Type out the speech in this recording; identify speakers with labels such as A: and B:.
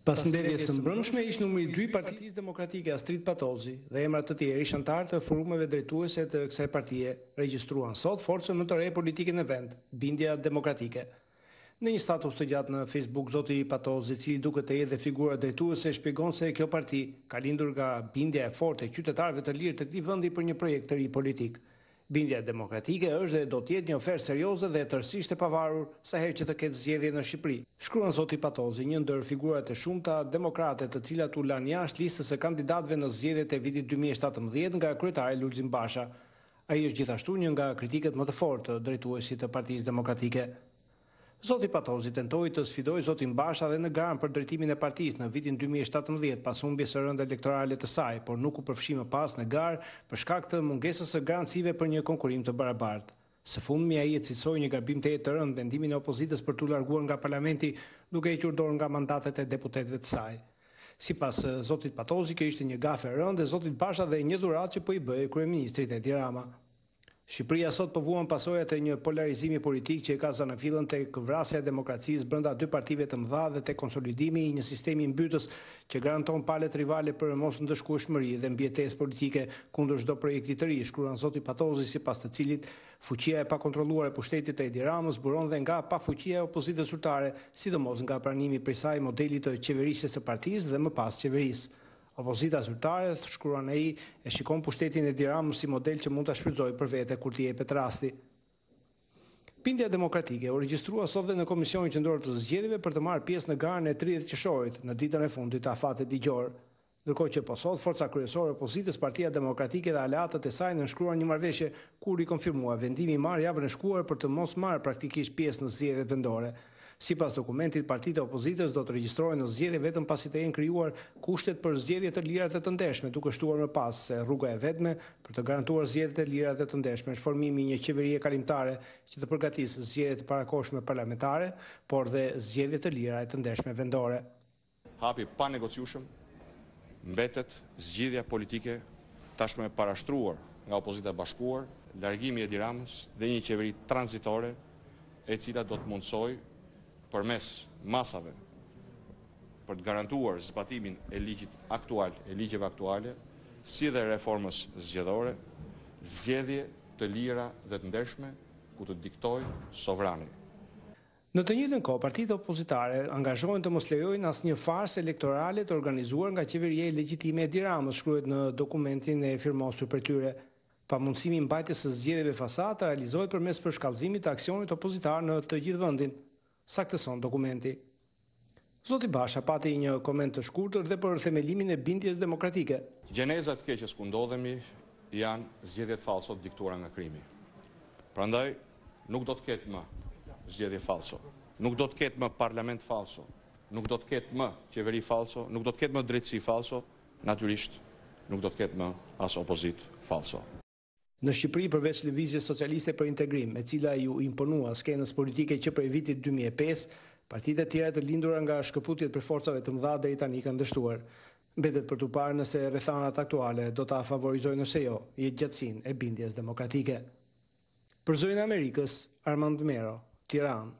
A: Pas mbledhjes së mbrëmshme, ish numri 2 i Partisë Demokratike Astrit Patozi dhe emra të tjerë ish anëtarë të forumeve drejtuese të kësaj partie regjistruan sot forcën më të re politike në vend, Bindja Demokratike. Në një status të gjatë në Facebook, zoti Patozi, i cili duket të jetë dhe figura drejtuese, shpjegon se kjo parti ka lindur nga bindja e fortë e qytetarëve të lirë të këtij vendi për një projekt të ri politik. Bindja Demokratike është dhe do të jetë një ofertë serioze dhe tërësisht e pavarur sa herë që të ketë zgjedhje në Shqipëri, shkruan zoti Patozi, një ndër figurat e shumta demokrate të cilat u lanë jashtë listës së kandidatëve në zgjedhjet e vitit 2017 nga kryetari Lulzim Basha. Ai është gjithashtu një nga kritikët më të fortë të drejtuesit të Partisë Demokratike. Zoti Patozi tentoi të sfidojë zotin Basha dhe në garën për drejtimin e partisë në vitin 2017 pas humbjes së rëndë elektorale të saj, por nuk u përfshi më pas në garë për shkak të mungesës së garancive për një konkurrim të barabartë. Së fundmi ai e cilësoi një gabim tejet të rëndë vendimin e opozitës për t'u larguar nga parlamenti duke hequr dorë nga mandatet e deputetëve të saj. Sipas zotit Patozi, kjo ishte një gafë e rëndë e zotit Basha dhe një dhuratë që po i bëhej kryeministrit Edi Rama. Shqipëria sot po vuan pasojat e një polarizimi politik që e ka zanafillën tek vrasja e demokracisë brenda dy partive të mëdha dhe tek konsolidimi i një sistemi mbytës që garanton palët rivale për mosndëshkueshmëri dhe mbijetesë politike kundër çdo projekti të ri, shkruan zoti Patozi sipas të cilit fuqia e pakontrolluar e pushtetit të Edi Ramës buron dhe nga pafuqia e opozitës zyrtare, sidomos nga pranimi prej saj i modelit të qeverisjes së partisë dhe më pas qeverisë. Opozita zyrtare, shkruan ai, e shikon pushtetin e Edi Ramës si model që mund ta shfrytëzojë për vete kur t'i jepet rasti. Bindja Demokratike u regjistrua sot dhe në Komisionin Qendror të Zgjedhjeve për të marrë pjesë në garën e 30 qershorit, në ditën e fundit të afatit ligjor. Ndërkohë që po sot forca kryesore e opozitës Partia Demokratike dhe aleatët e saj nënshkruan një marrëveshje ku u rikonfirmua vendimi i marrë javën e shkuar për të mos marrë praktikisht pjesë në zgjedhjet vendore. Sipas dokumentit, partitë e opozitës do të regjistrohen në zgjedhje vetëm pasi të jenë krijuar kushtet për zgjedhje të lira dhe të ndershme, duke shtuar më pas se rruga e vetme për të garantuar zgjedhjet e lira dhe të ndershme është formimi i një qeverie kalimtare që të përgatisë zgjedhje të parakohshme parlamentare, por dhe zgjedhje të lira e të ndershme vendore.
B: Hapi i panegociueshëm mbetet zgjidhja politike tashmë e parashtruar nga opozita e bashkuar, largimi i Edi Ramës dhe një qeveri tranzitore e cila do të mundësojë përmes masave për të garantuar zbatimin e ligjit aktual, e ligjeve aktuale, si dhe reformës zgjedhore, zgjedhje të lira dhe të ndershme ku të diktojë sovrani.
A: Në të njëjtën kohë, partitë opozitare angazhohen të mos lejojnë asnjë farsë elektorale të organizuar nga qeveria ilegjitime e Edi Ramës, shkruhet në dokumentin e firmosur prej tyre. Pamundësimi i mbajtjes së zgjedhjeve fasadë realizohet përmes përshkallëzimit të aksionit opozitar në të gjithë vendin, saktëson dokumenti. Zoti Basha pati një koment të shkurtër dhe për themelimin e Bindjes Demokratike.
B: Gjeneza e të keqes ku ndodhemi janë zgjedhjet fallso të diktuara nga krimi. Prandaj nuk do të ketë më zgjedhje fallso, nuk do të ketë më parlament fallso, nuk do të ketë më qeveri fallso, nuk do të ketë më drejtësi fallso, natyrisht nuk do të ketë më as opozitë fallso.
A: Në Shqipëri, përveç Lëvizjes Socialiste për Integrim, e cila iu imponua skenës politike që prej vitit 2005, partitë e tjera të lindura nga shkëputjet prej forcave të mëdha deri tani kanë dështuar. Mbetet për t'u parë nëse rrethanat aktuale do ta favorizojnë ose jo jetëgjatësinë e Bindjes Demokratike. Për Zërin e Amerikës, Armand Mero, Tiranë.